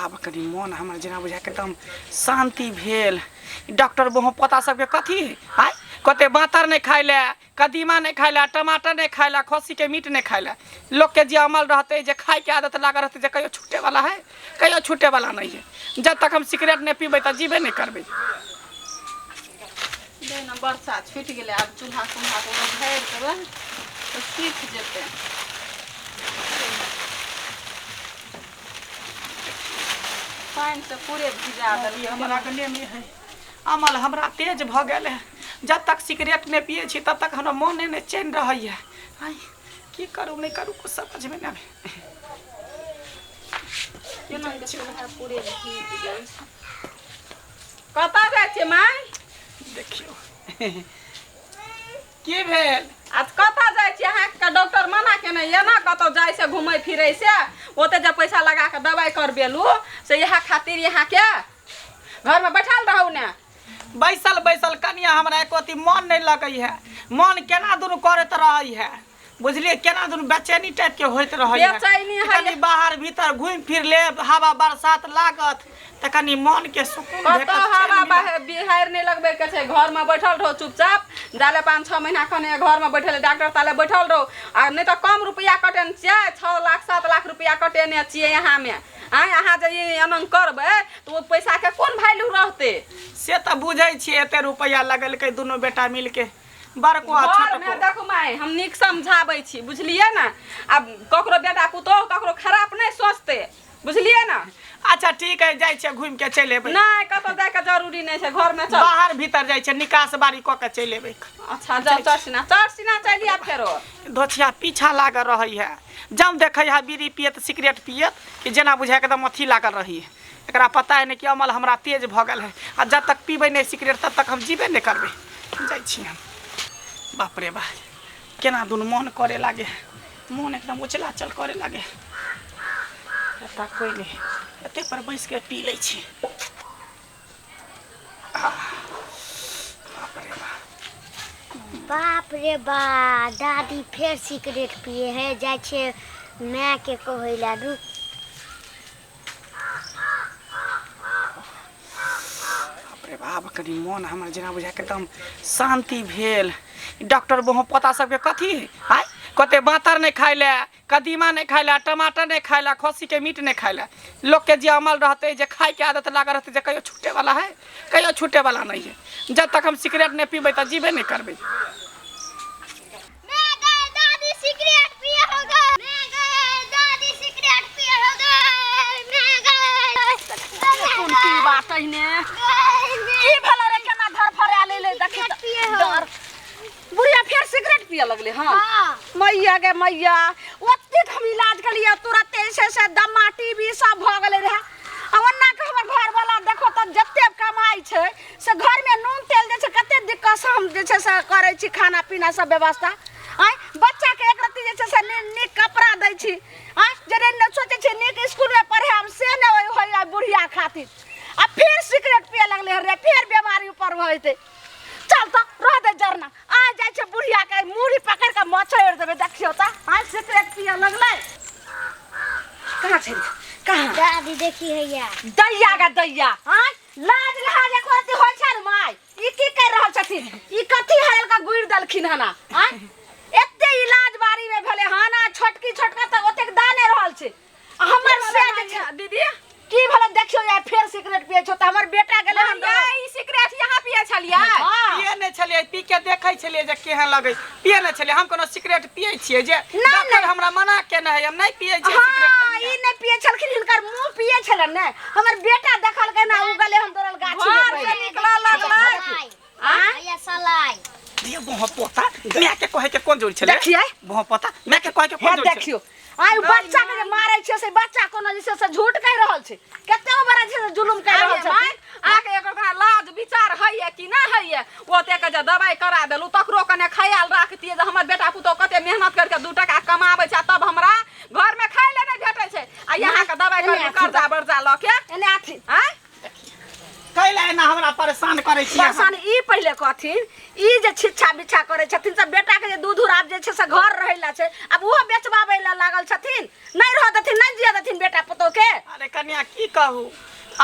आब कनि मोन हमर जेना बुझाय एकदम शान्ति भेल। डॉक्टर बहु पोता सबके कथी आय कते बातर नहि खाय लए, कदीमा नहि खाय लए, टमाटर नहि खाय लए, खस्सीके मीट नहि खाय लए। लोकके जे अमल रहतै, जे खायके आदत लागल रहतै, जे कहियो छूटैवला है, कहियो छूटैवला नहि है। जब तक हम सिगरेट नहि पीबै तऽ जीबे नहि करबै। दे ने बरसा छुटि गेलै, आब चूल्हा तुल्हा के भरि देबै तऽ सूखि जेतै। पानि से पूरे भिजा देलकै। हमरा गले में है अमल, हमरा तेज भऽ गेल है। जब तक सिगरेट नहि पियै छी तब तक हमरा मोने नहि चैन रहैए। आइ की करू नहि करू कुछ समझमे नहि आबै। केना के चूल्हा पूरे भीज गेल छै। कतऽ जाइ छियै माय? देखियौ की भेल। आज कतऽ जाइ छियै? अहाँके डॉक्टर मना केने यऽ ने कतौ जाइ से घुमै फिरै से, ओते जे पैसा लगा कऽ दवाइ करबेलू से इएह खातिर अहाँके घरमे बैठल रहू ने। बैसल बैसल कनिया हमरा एको अथी मन नहि लगै है, मन केना दुनू करैत रहै है, बुझलियै? केना दुनू बेचैनी टाइप के होइत रहै है। बेचैनी है। कनि बाहर भीतर घुमि फिर लेब, हवा बरसात लागत तऽ कनि मन के सुकून कतौ भेटत, चैन हवा मिलत। बिहाड़ि नहि लगबै के छै, घरमे बैठल रहू चुपचाप। जाले 5-6 महीना कने घरमे बैठल डॉक्टर ताले बैठल रहू, आ नहि तऽ कम रुपैआ कटेने छियै, 6 लाख 7 लाख रुपैआ कटेने छियै यहाँमे। आँय अहाँ जे ई एना करबै तऽ ओ पैसाके कोन वैल्यू रहतै? से तऽ बुझै छियै, एते रुपैआ लगेलकै दुनू बेटा मिलके, बड़को आ घरमे छोटको। देखू माय, हम नीक समझाबै छी, बुझलियै ने? आब ककरो बेटा पुतोहु ककरो खराप नहि सोचतै, बुझलियै ने? अच्छा ठीक है, जाइ छियै घुमि के चलि एबै। नहि, कतौ जाइके जरूरी नहि छै, घरमे चल। बाहर भीतर जाइ छियै, निकास बारी कऽ के चलि एबै। अच्छा जाउ, चरसिना चरसिना चलि आयब फेरो। धोछिया पीछा लागल रहै है, जब देखै है बीड़ी पियत सिगरेट पियत कि जेना बुझाय एकदम अथी लागल रही है। एकरा पता है नहि कि अमल हमरा तेज भऽ गेल है, आ जब तक पीबै नहि सिगरेट तब तक हम जीबे नहि करबै। जाइ छी हम। बाप रे बा, केना दुनू मन करे लागे, मन एकदम उचला चल करे लागे। एतऽ कोइ नहि, एते पर बैस के पी लै छी। बाप रे बा, बाप रे बा, दादी फेर सिगरेट पिए है। जाइ छियै मायके कहै लए, रुक। बाप रे बाप, कनि मोन हमर जेना बुझाय एकदम शान्ति भेल। डॉक्टर बहु पोता सबके कथी आय कते बातर नहि खाय लए, कदीमा नहि खाय लए, टमाटर नहि खाय लए, खस्सीके मीट नहि खाय लए। लोकके जे अमल रहतै, जे खायके आदत लागल रहतै, जे कहियो छूटैवला है, कहियो छूटैवला नहि है। जब तक हम सिगरेट नहि पीबै तऽ जीबे नहि करबै। मैं गए दादी सिगरेट पिए हो गए, मैं गए दादी सिगरेट पिए हो गए, मैं गए। कोन की बात है ने? की भेल रे, केना धरफड़ा ले देखी सिगरेट पिए हो। डर बुढ़िया फेर सिगरेट पिए लगले। हाँ हाँ। मैया गे मैया, ओतेक हम इलाज केलियै, तुरते जे छै से दमा टीबी सब भऽ गेलै रहए। आ ओना के हमर घरवाला देखो तऽ जते कमाइ छै से घरमे नून तेल जे छै कते दिक्कतसँ हम जे छै से करै छी खाना पीना सब व्यवस्था। आँय बच्चाके एक रत्ती जे छै से नीक कपड़ा दै छी, आँय जे नहि सोचै छी नीक इसकुलमे पढ़ायब, से नहि होइए बुढ़िया खातिर। आ फेर सिगरेट पिए लगलै हन रे, फेर बेमारी ऊपर भऽ जेतै। चल तऽ रह दे जरना, आ जाइ छै बुढ़िया के मूड़ी पकड़ के मचोड़ि देबै। देखियौ तऽ आइ सिगरेट पिए लगलै। कहाँ छै रे? कहाँ दादी देखी हैया दैया गे दैया। आँय लाज लहाज एको रत्ती होइ छै ने माय? ई की करि रहल छथिन? ई कथी हरेलका गुड़ि देलखिन हन? आँय एते इलाज बारी में भेलै हन, आ छोटकी छोटका तऽ ओतेक दऽ नहि रहल छै। आ हमर से जे छै दीदी की भेलै देखियौ यार, फेर सिगरेट पियै छौ तऽ हमर बेटा गेलै हन। मैया, ई सिगरेट यहाँ पियै छलियै? हँ। पिए नहि छलियै, पी के देखै छलियै जे केहन लगै। पिए नहि छलियै हम, कोनो सिगरेट पिए छियै जे नहि, डॉक्टर नहि। हमरा मना केने है, हम नहि पिए छियै हाँ, सिगरेट। ई नहि पियै छलखिन, हिनकर मुँह पियै छलनि ने। हमर बेटा देखलकै ने, ओ गेलै हम दौड़ल गाछी में घर से पहिले। निकलऽ लगलै। सलाई हैया सलाई दियौ बोह पोता, माय के कहै के कोन जरूरी छलै? देखियै। बोह पोता, माय के कहै के कोन हे जरूरी छलै? देखियौ, आइ बच्चा के जे मारै छियै से बच्चा कोनो जे छै से झूठ कहि रहल छै? कते बड़ा जे छै से जुलुम कहि रहल माय, छथिन। अहाँके एकर कने लाज विचार होइए कि नहि होइए? ओतेक जे दवाइ करा देलहुँ तकरो कने ख्याल राखतियै जे हमर बेटा पुतोह कते मेहनत करके 2 टका कमाबै छै, आ तब हमरा घरमे खाय लए नहि भेटै छै, आ अहाँके दवाइ एने करलहुँ आथी कर्जा बर्जा लऽ के। एने आथी। आँय कैला एना हमरा परेशान करै छी अहाँ? परेशान ई पहिले कहथिन, ई जे छिच्छा बिच्छा करै छथिन से बेटा के जे दूध उर आब जे छै से घर रहै ला छै, आब ओहो बेचबाबै ला लागल छथिन नहि रह देथिन नहि जिया देथिन बेटा पुतोह के अरे कन्या की कहू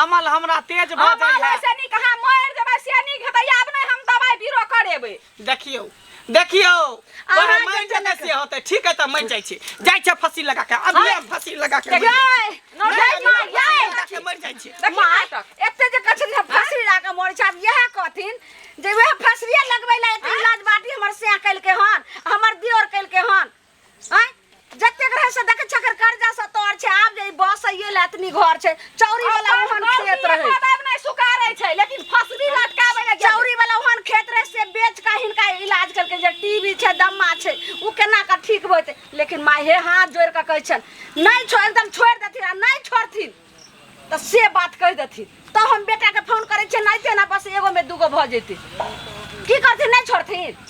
अमल हमरा तेज भऽ अमल जाइ ऐसे नीक अहाँ मरि जेबै से नीक हेतै आब नहि हम दबाइ बीरो करेबै देखियौ देखियौ अहाँ ओहे जे मरि जेतै जेना- से होतै ठीक है तऽ मरि जाइ छी जाइ छै फंसी लगा के अभी हम फंसी लगा के मरि जाइ छी। यै, यै माँ, यै। लगा के मरि जाइ छी देखी माँ, नाटक एते जे कहै छथिन फसरी लगा के मरै छै आब इएह कहथिन जे वएह फसरिए लगबै लए एते इलाज बाटी हमर सैया केलकै हन हमर दियोर केलकै हन आँय जतेक रहे से देखै छकर कर्जा से तर छै आब जे ई बस ये लए एतनी घर छै चौरी वाला ओहन खेत रहे नहि सुकारै छै लेकिन फसली लटकाबै लए चौरी वाला ओहन खेत रहे से बेच के हिनका इलाज केलकै जे टीबी छै दम्मा छै उ केना के ठीक होतै लेकिन माय हे हाथ जोड़ि के कहै छनि नहि छोड़ एकदम छोड़ि देथिन आ नहि छोड़थिन तऽ से बात कहि देथिन तऽ हम बेटाके फोन करै छियै नहि तेना बस एगोमे दूगो भऽ जेतै की करथिन नहि छोड़थिन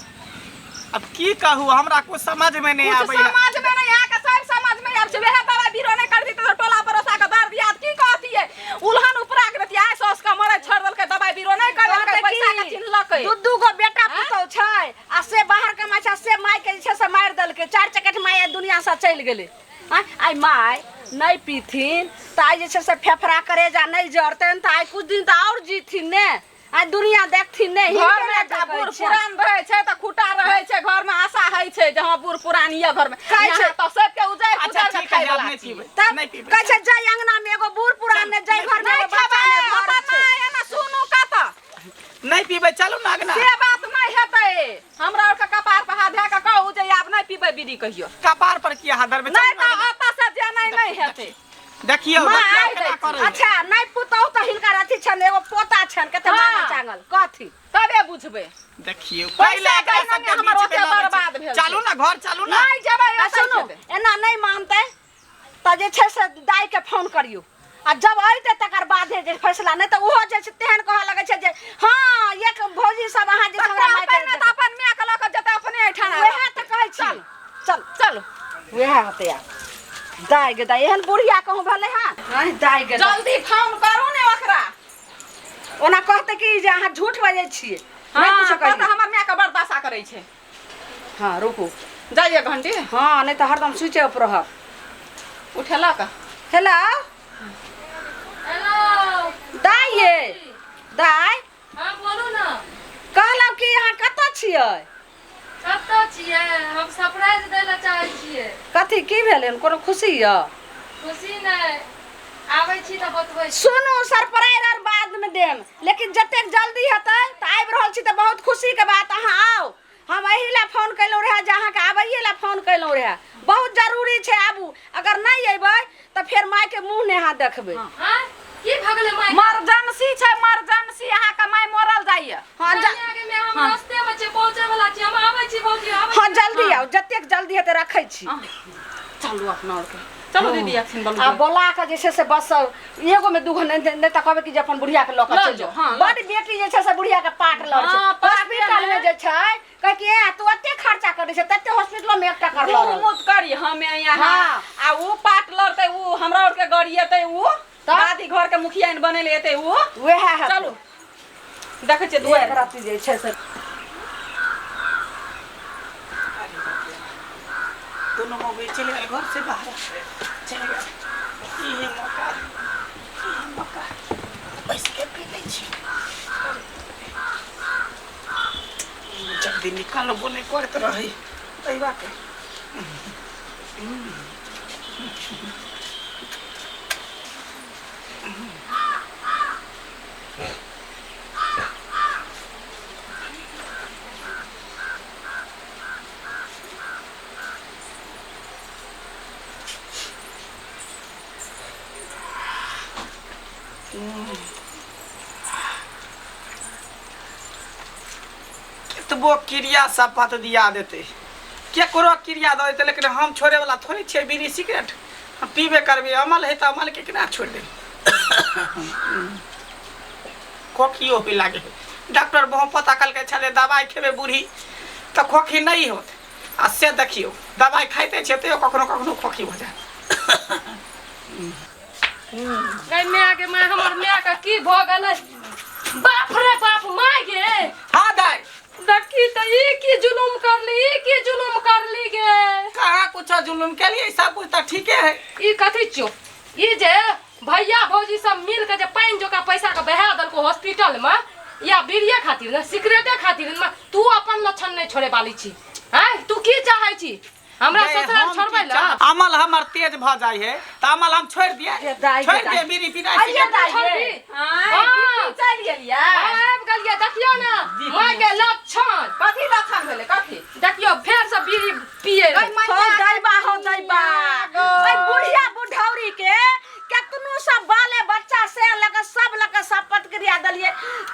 अब की कहू हमरा कुछ समझ में नहीं कुछ आबै है समाज में नहीं आके सब समाज में आब छै वएह दवाई बीरो नहीं कर देते तो टोला पड़ोसा के दर्द याद की कहतिए उल्हन उपरा के देतिए आइ सौस के मरे छोड़ देलकै दवाई बीरो नहीं कर देलकै कहतै पैसा के की, चिन्हलकै दू दू गो बेटा पुतहु छै आ से बाहर कमाइ छै आ से माय के जे छै से मारि देलकै चारि चकेट माय एहि दुनिया से चलि गेलै आँय आइ माय नहि पीथिन तऽ आइ जे छै से फेफड़ा करेजा नहि जरतनि तऽ आइ कुछ दिन तऽ आओर जीथिन ने आइ दुनिया देखथिन ने घर हिनके में लए एकटा तऽ कहै बूढ़ छियनि। पुरान रहै छै तऽ खुटा रहै छै घर में आशा होइ छै जे हँ बूढ़ पुरान ये घर में कहै छै। यहाँ तऽ सबके उजैड़ अच्छा पुजैड़ के ठीक है खाय अब वाला नहीं छियै। पीबै तब नहीं पीबै कहै छै जाय अंगना में एगो बूढ़ पुरान ने जाय घर में नहि एगो बच्चा खेबै ने घर ओतऽ छै नहि एना सुनू कतऽ नहीं पीबै चलू ना अगना से बात नहि हेतै हमरा आरके कपार पर हाथ धए कऽ कहू जे आब नहि पीबै बीड़ी कहियो कपार पर किया हाथ धरबै नहि चलू ना तऽ अगना। ओतऽ से जेनाइ नहि हेतै देखियौ माँ, देखियौ आइ केना दै करै है। अच्छा नहि पुतहु तऽ हिनकर अथी छनि एगो पोता छनि कते हाँ। मांगल चांगल कथी तबे बुझबै देखियौ पैसा पहिले एकरा के सबके हमर बीच में ओते लाबै छै। बर्बाद भेल छै। चलू ना घर चलू ना नहि जेबै आ ओतै सुनू खेबै। एना नहि मानतै तऽ जे छै से दाइके फोन करियौ आ जब अयतै तकर बादे जे फैसला नहि तऽ ओहो जे छै तेहन कहऽ लगै छै जे हँ एक भौजी सब अहाँ जे तऽ छै हमरा कहतै मायके ने तऽ अपन माय के लऽ कऽ जेतै अपने एहिठाम वएह तऽ कहै छी चल चल चलू वएह होतै आब दाइ गे दाइ एहन बुढ़िया कहूँ भेलै हँ आँय दाइ गे दाइ। जल्दी फोन करू ने ओकरा ओना कहतै कि जे अहाँ झूठ बजै छियै नहि हँ कुछो कहतै कहियौ हमर माय के बर्दाश्त करै छै हँ रुकू जाइए घंटी हँ नहि तऽ हरदम स्विच ऑफ रहत उठेलक हेलो हेलो दाइ ये दाइ हाँ बोलू ने कहलहुँ कि अहाँ कतऽ छियै कतऽ छियै हम सरप्राइज दै लए चाहै छियै कथी की भेलै हन कोनो खुशी यऽ खुशी नहि आबै छी तऽ बतबै छी सुनू सरप्राइज आर बादमे देम लेकिन जतेक जल्दी हेतै तऽ आबि रहल छी तऽ बहुत खुशीके बात अहाँ आउ हम एहि लए फोन कयलहुँ रहए जे अहाँके आबैए लए फोन कयलहुँ रहए बहुत जरूरी छै आबू अगर नहि अयबै तऽ फेर मायके मुँह नहि अहाँ देखबै आँय की भऽ गेलै माय मर्जेंसी छै मर्जेंसी अहाँके माय मरल जाइए हँ कन्या के माय हम रास्ते मे छी पहुँचे वाला छी हम आबै छी भौजी आबै हँ जल्दी आउ जतेक जल्दी हेतै रखै छी चलू अपना आरके चलू दीदी अखन बोलू आ बोला के जे छै से बस एगो में दूगो नहि नहि तऽ कहबै कि जे अपन बुढ़िया के लऽ के लऽ चलि जाउ, जाउ हँ, लऽ बड बेटी जे छै से बुढ़िया के पाट लड़ छै हँ, पाट हॉस्पिटल में मे। जे छै कहै कि ए तू एते खर्चा करै छै तते हॉस्पिटलो में एकटा कर लड़ मुँह करी हमे यहाँ हाँ। आ ऊ पाट लड़तै ऊ हमरा आरके गरिएतै ऊ तब? दादी घर के मुखिया बनेले एतै ऊ वएह हेतै। चलू देखै छियै दुआरि एक रत्ती जे छै से दोनों मौगी चले गए घर से बाहर चले गए इहे मौका इहे मौका बैस के पी लै छी जल्दी निकालबो नहि करैत रहै एहि बात कतबो क्रिया शपथ दिया देतै केकरो क्रिया दऽ देतै लेकिन हम छोड़े वाला थोड़े छियै बीड़ी सिगरेट हम पीबे करबै अमल है तऽ अमल के केना छोड़ि देबै खोखियो भी लागे डॉक्टर बहुत पता कलकै छलै दबाइ खेबै बूढ़ी तऽ खोखी नहि होत आ से देखियौ दबाइ खाइते छै तैयो कखनो कखनो खोखी भऽ जायत गै माय गे माय हमर माय के की भऽ गेलै बाप रे बाप माय गे हाँ दाइ देखी त ई की जुलुम करली, ई की जुलुम करली गे। कहाँ कुछ जुलुम के लिए, सब कुछ तो ठीके है। ई कथी छियो? ई जे भैया भौजी सब मिल के जे पानि जोका पैसा के बहा देलको हॉस्पिटल में, या बीड़िए खातिर ने, सिगरेटे खातिर ने, तू अपन लक्षण नहीं छोड़े वाली छी। आँय, तू की चाहै छी? हमरा गे, ससुराल हम छोड़बै की ला? अमल हमर तेज भ जाइ है त अमल हम छोड़ दिए, गे दाइ, गे छोड़ दाइ। दिए बीड़ी पीनाइ अरे सिगरेट। दाइ, छोड़बी? गे। आँय, हाँ। बीपी चलि गेलियै। आबि गेलियै, देखियौ ने माय के लक्षण। कथी लक्षण भेलै, कथी? देखियौ फेर से बीड़ी पिए गै हो मैया, दैबा, हो दैबा, गो। ओइ बुढ़िया बुढ़ौरी के केतनो सब बाले बच्चा से लग सब लग सब प्रतिक्रिया देलिए,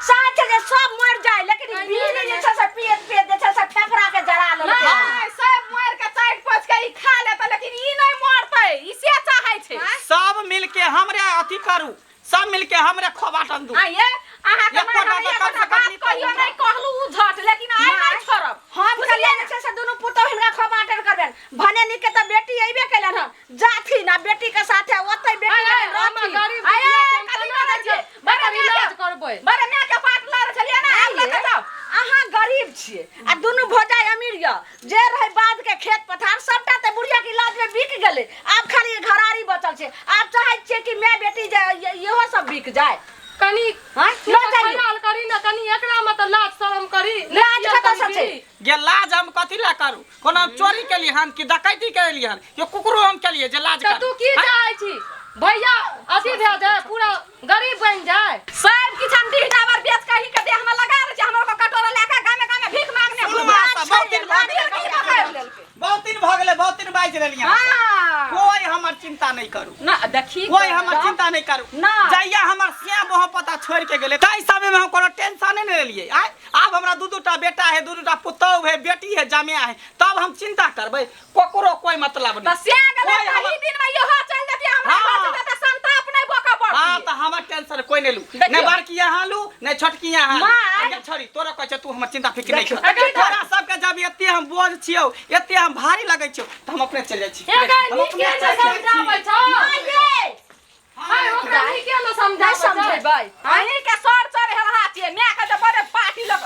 चाहे छै जे सब मर जाए, लेकिन ई बीड़ी जे छै से पियत पियत जे छै से फेफड़ा के जरा लेलकै। नहि, सब मरि के चाटि पोछि के ई खा लेतै, लेकिन ई नहि मरतै, ई से चाहै छै। सब मिलके हमरे अथी करू, सब मिलके हमरे खोबाटन दू। आ ये अहाँके एको माय टा हम तऽ एकोटा कम से कम बात नहि कहियो कहू। नहि कहलहुँ उ झट, लेकिन आइ नहि छोड़ब। हम कहलियै जे छै से दुनू पुतोह हिनका खोबाटन करबनि, भने नीक के तऽ बेटी अयबे केलनि हन, जाथिन आ बेटी के साथे ओतै बेटी आइ, लग हम रहथिन। गरीब आइ, दुखिया आइ, छी, हम कथी केना करै छियै? बड़ा बड़ा इलाज मायके- करबै। बड़ा मायके पाट लऽ छलियै ने, आब लऽ कऽ जाउ। अहाँ गरीब छियै आ दुनू भौजाइ अमीर यऽ, जे रहै बाद के खेत पथार सबटा तऽ बुढ़िया के इलाज में बिक गेलै, आब खाली घरारी बचल छै। आब चाहै छियै कि माय बेटी जे इहो सब बिक जाय। कनी हाँ? तू लऽ तऽ जाइए। ख्याल करी ने कनी, एकरा में तऽ लाज शरम करी। लाज कतऽ सँ छै? गे लाज हम कथी ला करू? कोनो हम चोरी केलियै हन कि डकैती केलियै हन कि कुकरो हम केलियै जे लाज तऽ करू? तू की हाँ? चाहै छी भैया अथी भए जाय, पूरा गरीब बनि जाय? सब किछु हम डीह डाबर बेच के ही के देह में लगा दै छी, हमर ओकर कटोरा लए के गामे गामे भीख मांगने सुनू घुमै। माँ सब, बहुत दिन भऽ गेलै, की पकड़ि लेलकै? बहुत दिन भऽ गेलै, बहुत दिन बाजि लेलियै अहाँ सब। हाँ। कोइ हमर चिंता नहीं करू, ना देखी, कोई हमर चिंता नहीं करू। ना। जहिया हमर सिया बोह पता छोड़ के गेलै ताहि समय में हम कोनो टेंशन नहीं लेलियै। आय आब हमरा दू दूटा बेटा है, दू दूटा पुतोहु है, बेटी है, जमिया है, तब हम चिंता करबै? ककरो कोई मतलब तऽ नहीं। से गेलै कोई तऽ हमर ई दिन में इहो चलि जेतियै हमरा हाँ। घर से, तऽ संताप नहि बकऽ हाँ पड़तियै। तऽ हमर टेंशन कोई नहीं लू, देखियौ। नहीं बड़की यहाँ लू, नहीं छोटकी यहाँ लू। माय। आगे छोड़ी तोरा कहै छै तू हमर चिंता फिक्र नहीं कर। देखियौ। तोरा सबके जब एते हम बोझ छियौ, एते हम भारी लगै छियौ, तऽ हम अपने चलि जाइ छी। हे गै, हम अपने नीके ने चलि जाइ छी। समझाबै छौ। माय गे, हाय, ओकरा नीके ने नहि समझाबै छै। समझेबै। अहीं के सर चढ़ हेलहा छियै, माय के जे बड़े पार्टी लग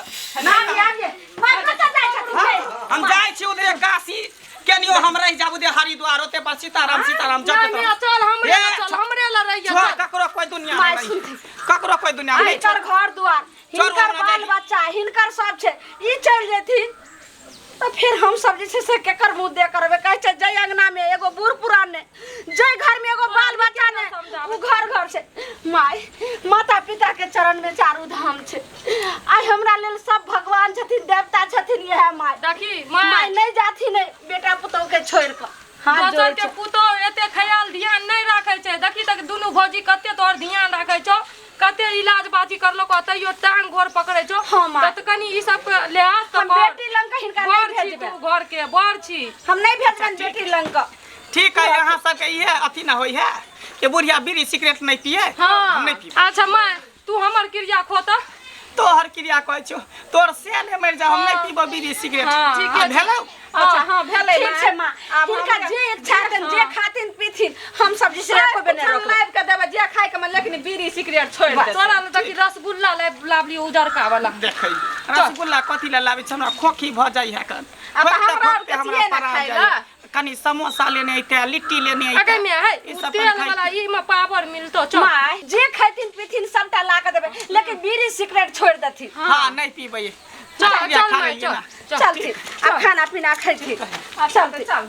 ना आबिये, माय कतऽ जाइ छथिन हाँ, गे? हम जाइ छी उधरे काशी केनियो, हम रहि जाब उधरे हरिद्वार, ओते पर सीताराम सीताराम जपत नहीं, नहीं, चल हमरे ए, लए चल, हमरे लए रहिए, छोड़, चल। ककरो कोई दुनिया में माय नहीं, सुनथिन। ककरो कोई दुनिया में नहीं। हिनकर घर दुआर, चल, हिनकर हमरा बाल जाइए। बच्चा, हिनकर सब छै, ई चलि जेथिन तऽ फेर हम सब जे छै से केकर मुँह देख करबै? कहै छै जै अंगना में एगो बूढ़ पुरान ने, जै घर में एगो बाल बच्चा ने, उ घर घर छै। माय, माता पिता के चरण में चारू धाम छै। आइ हमरा लेल सब भगवान छथिन, देवता छथिन इएह माय। देखी माय, माय, नहि जाथिन बेटा पुतोह के छोड़ि कऽ, हाथ दोसर जोड़ै के छै। पुतोह एते ख्याल ध्यान नहीं राखे छै। देखी तक दुनू भौजी कते तोहर ध्यान राखे छौ, कते इलाज बाजी करलको, तैयो टांग गोर पकड़े छौ। हाँ, माय। तऽ कनी ई सब के लिहाज तऽ हम कर। बेटी लग के हिनका बड़ नहि छी भेजबै। तू घर के बड़ छी। हम नहि भेजबनि बेटी लग के। ठीक है, यहाँ सबके इहे अथी ना होई है कि बुढ़िया बीड़ी सिगरेट नहीं पिए। हाँ। हम नहीं पीब। अच्छा माय, तू हमर क्रिया खो तऽ। तोहर क्रिया कहै छौ, तोहर से ने मरि जा, हम नहीं पीब बीड़ी सिगरेट। हाँ, ठीक ठीके है, छै। भेलौ? अच्छा हाँ भेलै। ठीक छै माँ, आब हिनका हमरा- जे इच्छा हेतनि, जे खाथिन पीथिन, हम सब जे छै सब एको बेर नहि कुछ हम रोकबै। लाबि के देबै जे खाय के मन, लेकिन बीड़ी सिगरेट छोड़ि देतै। तोरा लए देखी रसगुल्ला लाबली, उजरका वाला। देखै रसगुल्ला कथी लए लाबै छै? हमरा खोखी भऽ जाइ है कन। आ तऽ खोखते हमरा आरके खोखते हमरा छियै ने परा खाय जाइ लए। है। कनी समोसा लेने अइते, लिट्टी लेने अइते। अगे में है ई उ सब तेल कनि खाइ। वाला, ई में पावर मिलतो, चल। माय, जे खैथिन पीथिन सबटा ला के देबै, लेकिन बीड़ी सिगरेट छोड़ि देथिन। हाँ, नहीं पीबै। चल चल चल खा माय, लेलियै चल ना। चल। चलथिन, आब खाना पीना खैथिन, चलथिन। चल।